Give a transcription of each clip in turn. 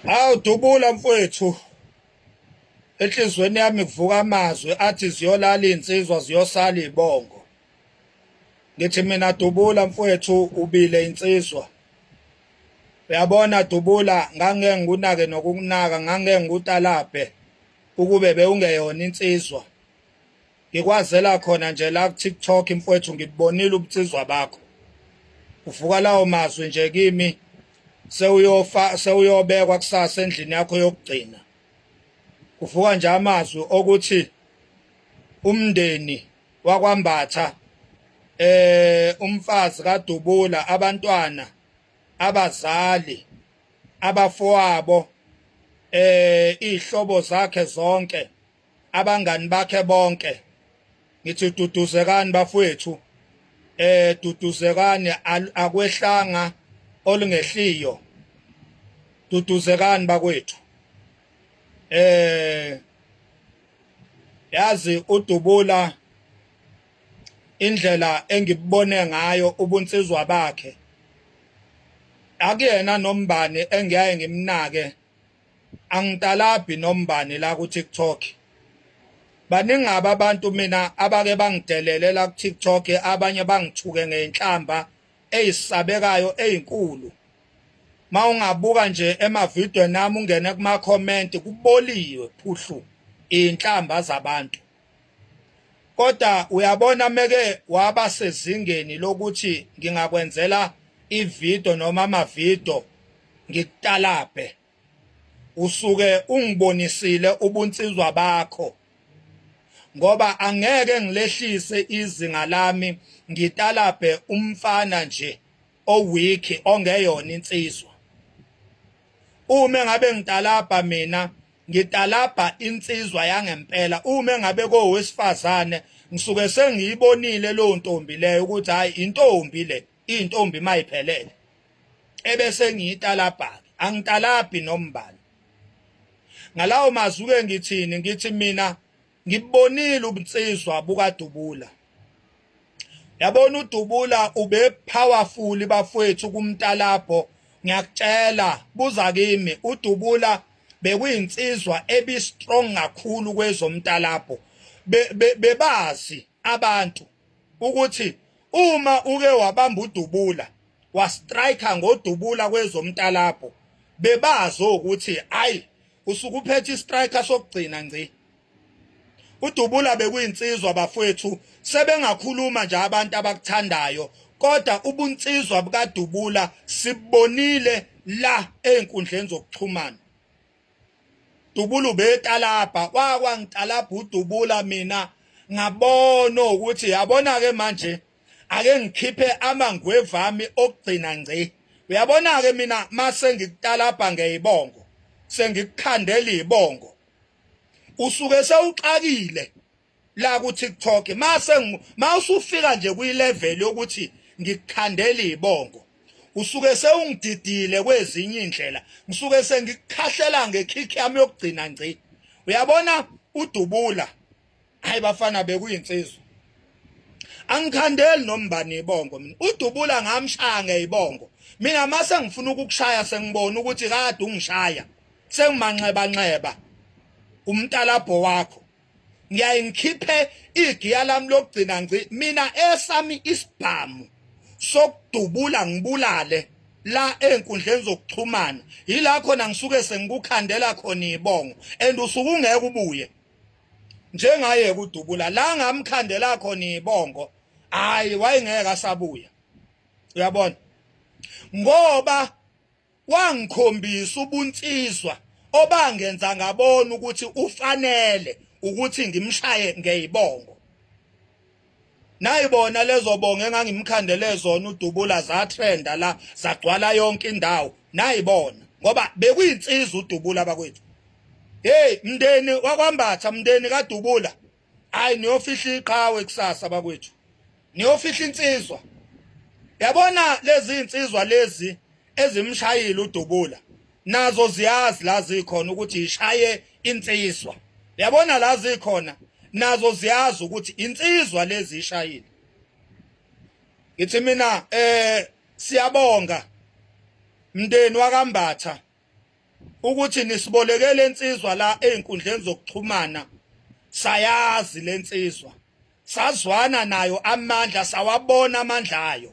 Awu dubula mfowethu. Enhlizweni yami kuvuka amazwi athi ziyolala insizwa ziyosala ibongo. Ngithi mina dubula mfowethu ubile insizwa. Uyabona dubula ngangeke ngikunake nokukunaka ngangeke ngikutalabhe ukube bewungeyona insizwa. Ngikwazela khona nje la ku TikTok mfowethu ngibonile ubunsizwa bakho. Uvuka lawo mazwi nje kimi sewuyofa sewuyobekwa kusasa endlini yakho yokugcina. Kuvuka nje amazwi okuthi umndeni wakwaMbatha eh umfazi kaDubula abantwana abazali abafowabo eh izihlobo zakhe zonke abangani bakhe bonke ngithi duduzekani bafowethu eh duduzekani akwehlanga olungehliyo duduzekani bakwethu eh yazi udubula indlela engibone ngayo ubunsizwa bakhe akuyena nombani engiyaye ngimnake angitalabhi nombani la ku TikTok baningi abantu mina abake bangidelele la ku TikTok abanye bangithuke ngeinhlamba eyisabekayo ezinkulu mawungabuka nje emavideo nami ungene kuma comment kuboliwe phuhlu inhlamba zabantu kodwa uyabona meke waba sezingeni lokuthi ngingakwenzela ivideo noma amavideo ngikutalabhe usuke ungibonisile ubunsizwa bakho ngoba angeke ngilehlise izinga lami ngitalabhe umfana nje owiki ongeyona insizwa uma ngabe ngitalabha mina ngitalabha insizwa yangempela uma ngabe kowesifazane ngisuke sengiyibonile leyo ntombi leyo ukuthi hayi intombi le intombi mayiphelele ebese ngiyitalabha angitalabhi nombani ngalawo mazwi ke ngithini ngithi mina ngibonile ubunsizwa bukadubula yabona udubula ube powerful bafowethu kumtalabho ngiyakutshela buza kimi udubula bekuyinsizwa ebi strong kakhulu kwezomtalabho bebazi abantu ukuthi uma uke wabamba udubula wastriker ngodubula kwezomtalabho bebazi ukuthi ayi usuke uphethe istriker sokugcina ngci udubula bekuyinsizwa bafowethu sebengakhuluma nje abantu abakuthandayo kodwa ubunsizwa bukadubula sibonile la ezinkundleni zokuxhumana Dubula ubetalabha wakwangitalabha udubula mina ngabona ukuthi yabona ke manje ake ngikhiphe amangwevami okugcina ngci uyabona ke mina mase ngikutalabha ngeyibongo sengikukhandela ibongo usuke sewuxakile la ku TikTok mase mawusufika nje kwi level yokuthi ngikukhandela ibongo usuke sewungididile kwezinye indlela ngisuke sengikukhahlela ngekick yami yokugcina ngci uyabona udubula hayi bafana bekuyinsizwa angikhandeli nombani ibongo mina udubula ngamshaya ngeyibongo mina mase ngifuna ukukushaya sengibona ukuthi kade ungishaya sengimanxeba nxeba umntalabho wakho ngiyaye ngikhiphe igiya lami lokugcina ngci mina esami isibhamu sokudubula ngibulale la ezinkundleni zokuxhumana yila khona ngisuke sengikukhandela khona ibongo and usuke ungeke ubuye njengaye kudubula la ngamkhandela khona ibongo hayi wayengeke asabuya uyabona ngoba wangikhombisa ubunsizwa obangenza ngabona ukuthi ufanele ukuthi ngimshaye ngeyibongo nayibona lezo bongo engangimkhandele zona udubula zatrenda la zagcwala yonke indawo nayibona ngoba bekuyinsizwa udubula bakwethu hey mndeni wakwambatha mndeni kadubula hayi niyofihla iqhawe kusasa bakwethu niyofihla insizwa yabona lezi insizwa lezi ezimshayile udubula nazo ziyazi la zikhona ukuthi ishaye insizwa yabona la zikhona nazo ziyazi ukuthi insizwa lezi ishayile ngithi mina eh siyabonga mndeni wakambatha Ukuthi nisiboleke lensizwa la ezinkundleni zokuxhumana, sayazi lensizwa, sazwana nayo amandla, sawabona amandla ayo.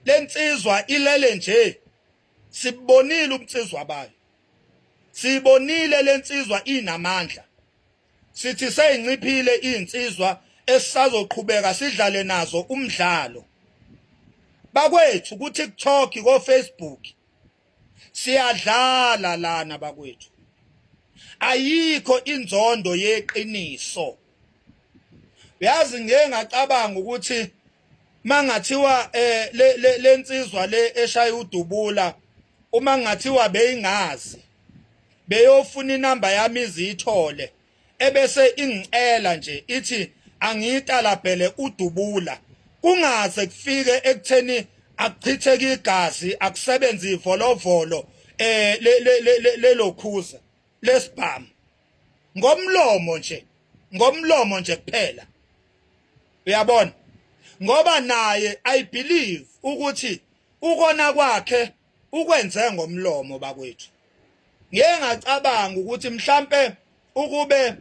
Lensizwa ilele nje, sibonile ubunsizwa bayo, sibonile lensizwa inamandla. Sithi seyinciphile izinsizwa esisazoqhubeka sidlale nazo umdlalo bakwethu ku TikTok, ko Facebook. Siyadlala lana bakwethu, ayikho inzondo yeqiniso. Uyazi, ngeke ngacabanga ukuthi mangathiwa le lensizwa le eshaya udubula, uma ngathiwa beyingazi, beyofuna inamba yami izithole, ebese ingicela nje ithi angiyitalabhele udubula, kungaze kufike ekutheni akuchitheke igazi, akusebenze ivolovolo lelokhuza lesibhamu ngomlomo nje, ngomlomo nje kuphela. Uyabona, ngoba naye I believe ukuthi ukona kwakhe ukwenze ngomlomo bakwethu. Ngeke ngacabanga ukuthi mhlambe ukube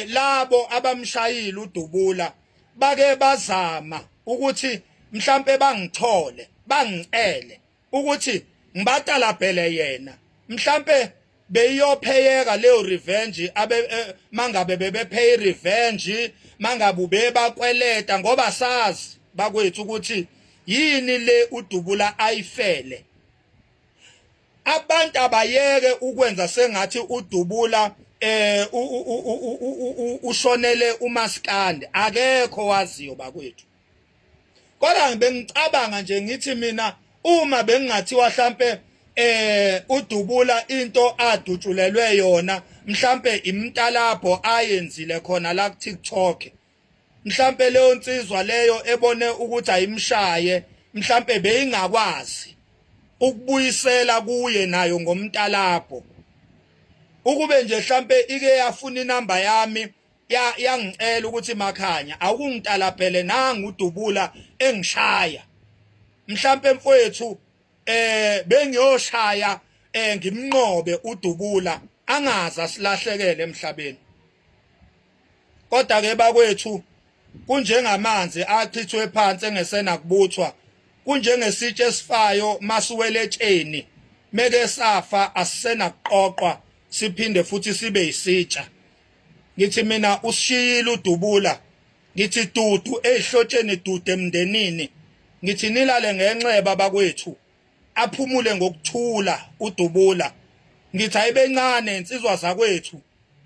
labo abamshayile udubula bake bazama ukuthi mhlambe bangithole, bangicele ukuthi ngibatalabhele yena, mhlambe beyiyopheyeka leyo revenge abe mangabe bebepay revenge, mangabe ubebakweleta, ngoba sazi bakwethu ukuthi yini le udubula ayifele. Abantu abayeke ukwenza sengathi udubula ushonele umaskandi, akekho waziyo bakwethu. Kodwa bengicabanga nje ngithi mina, uma bengingathiwa mhlambe udubula into adutshulelwe yona mhlambe imtalapho ayenzile khona la ku TikTok, mhlambe leyo nsizwa leyo ebone ukuthi ayimshaye, mhlambe beyingakwazi ukubuyisela kuye nayo ngomtalapho, ukube nje mhlambe ike yafuna inamba yami, yangicela ukuthi Makhanya awukungitalabhele nangu udubula engishaya, mhlambe mfowethu bengiyoshaya ngimnqobe udubula, angaza silahlekele emhlabeni. Kodwa ke bakwethu, kunjengamanzi achithwe phansi engesenakubuthwa, kunjengesitshe esifayo masiwele etsheni, meke safa asisenakuqoqwa siphinde futhi sibe isitsha. Ngithi mina usishiyile udubula, ngithi dudu ezihlotsheni, dudu emndenini, ngithi nilale ngenxeba bakwethu, aphumule ngokuthula udubula. Ngithi ayibencane insizwa zakwethu,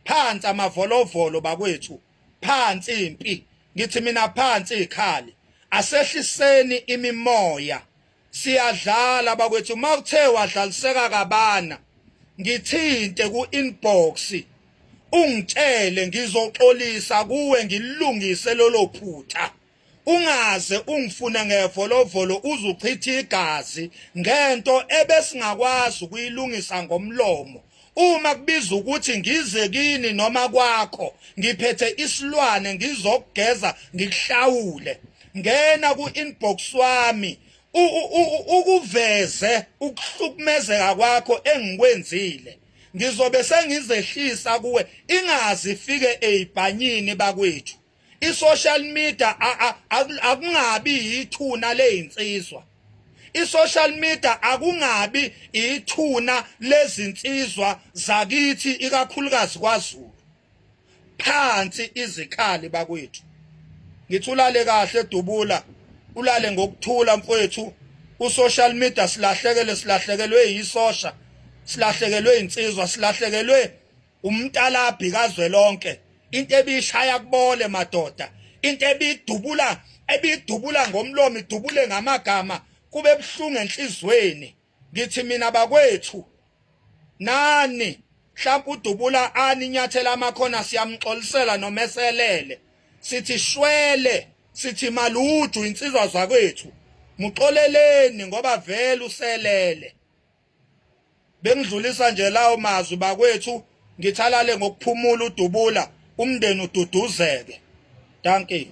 phansi amavolovolo bakwethu, phansi impi, ngithi mina phansi ikhali, asehliseni imimoya. Siyadlala bakwethu, mawuthe wadlaliseka kabana, ngithinte ku inbox ungitshele, ngizoxolisa kuwe, ngilungise lolo phutha. Ungaze ungifune ngevolovolo uzuchitha igazi ngento ebesingakwazi ukuyilungisa ngomlomo. Uma kubiza ukuthi ngize kini noma kwakho ngiphethe isilwane ngizokugeza ngikuhlawule, ngena ku-inbox wami ukuveze ukuhlukumezeka kwakho engikwenzile, ngizobe sengizehlisa kuwe, ingazi ifike ezibhanyini bakwethu. I-social media akungabi yithuna lezinsizwa, i-social media akungabi ithuna lezinsizwa zakithi, ikakhulukazi kwaZulu. Phansi izikhali bakwethu. Ngithi ulale kahle dubula, ulale ngokuthula mfowethu. U-social media silahlekele, silahlekelwe yisosha, silahlekelwe insizwa, silahlekelwe umntalabhi kazwelonke, into ebishaya kubole madoda, into ebidubula, ebidubula ngomlomo, idubule ngamagama, kube buhlungu enhlizweni. Ngithi mina bakwethu, nani mhlawumbe udubula ani inyathela amakhona, siyamxolisela noma eselele, sithi shwele, sithi maluju insizwa zakwethu, muxoleleni ngoba vele uselele. Bengidlulisa nje lawo mazwi bakwethu, ngithalale ngokuphumula udubula, umndeni ududuzeke. Dankie.